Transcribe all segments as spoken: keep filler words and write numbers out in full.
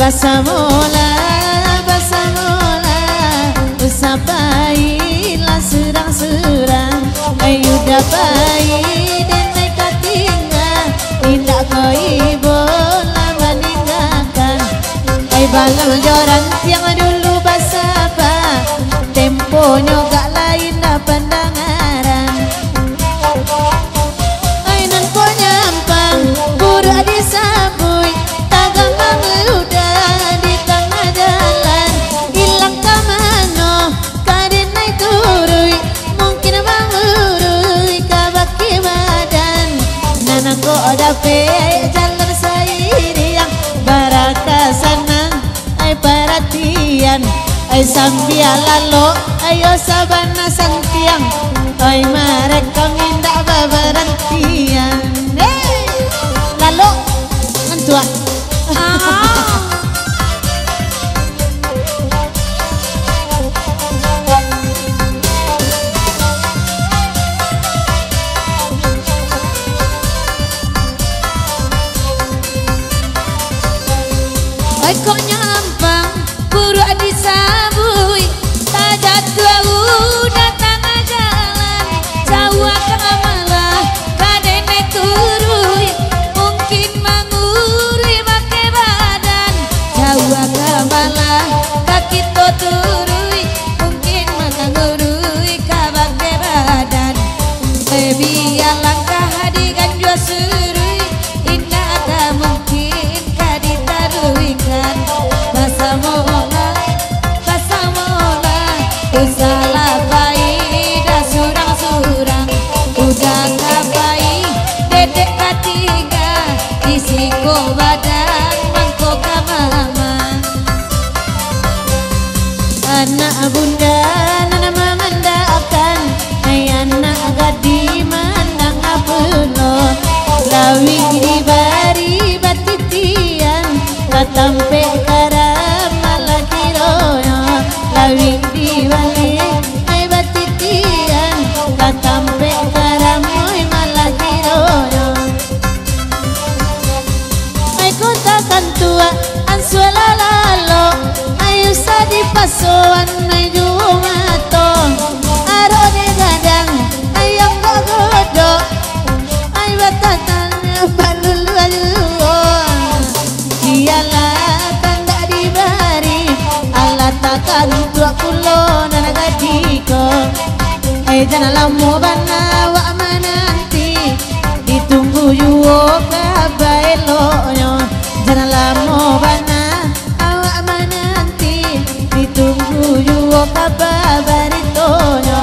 Basamolah, basamolah, usah pailah surang-surang. Ai uda pai, den ai ka tingga, indak ko ibo lah maninggakan. Ai balang jo rantiang dulu basaba, temponyo gak lain dah pandangaran. Ai nan ko nyampang, buruak disabuik, tagang manguda di tangah jalan. Ilang ka mano, ka den ai turuik, mungkin manguruik ka bakeh badan. Nan ko dapek jalan sairiang, baraka sanang. Ai paratian, ai sambia lalok, ayo sabana santiang, ai marekam indak babarantian. Hei! Lalok, ngantuak. Ah. Ai kok nyampang, buruak disabuik, tajatuah udah tangah jalan, jauah ka malah, ka den ai turuik, mungkin manguruik bakeh badan, jauah ka malah, ka kito turuik, mungkin manguruik ka bakeh badan. Biar langkah diganjua suruik, indak ka mungkin ka ditaruihkan. Basamolah, basamolah, usahlah pai dah surang-surang. Udah ka pai, dedek ka tingga, di siko badan mangko ka mamang. Anak bunda nan mamandakkan, ai anak gadih mandanga pulo. Lawik dibari batitian, ka tampek karam malah kironyo. Lawik dibari, ai batitian, ka tampek karam, oi, malah kironyo. Ai kota kantua, ansua lalok, ai usah dipasoan, ai juo mato. Arok digadang, ai angkok godok, ai batatang balulu juo. Dialah kandak dibari, alah takantuak pulo nan gadih ko. Ai jan lamo bana awak mananti, ditunggu juo kaba eloknyo. Jan lamo bana awak mananti, ditunggu juo kaba baritonyo.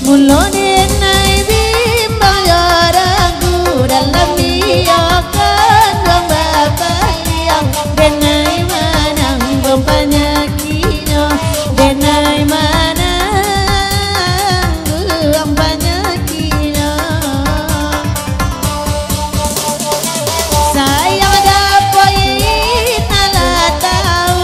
Mulo den ai bimbang jo ragu, dalam iyo kanduang bapaliang, den ai manangguang panyakiknyo, den ai manangguang panyakiknyo. Sayang dapoi nan lah tau,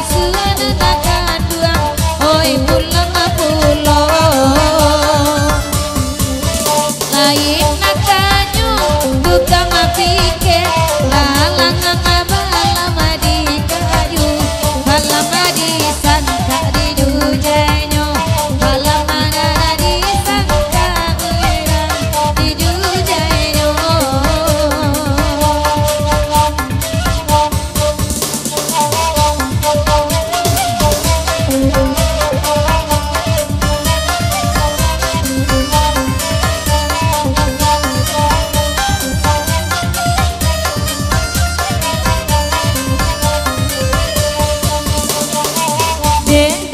Suan anak kanduang, oi pulang pulo. Lain nak tanyo, tukang pikir, lalang balam di kayu, balam disangkak di dujainyo, balam disangkak urang di dujainyo. Dek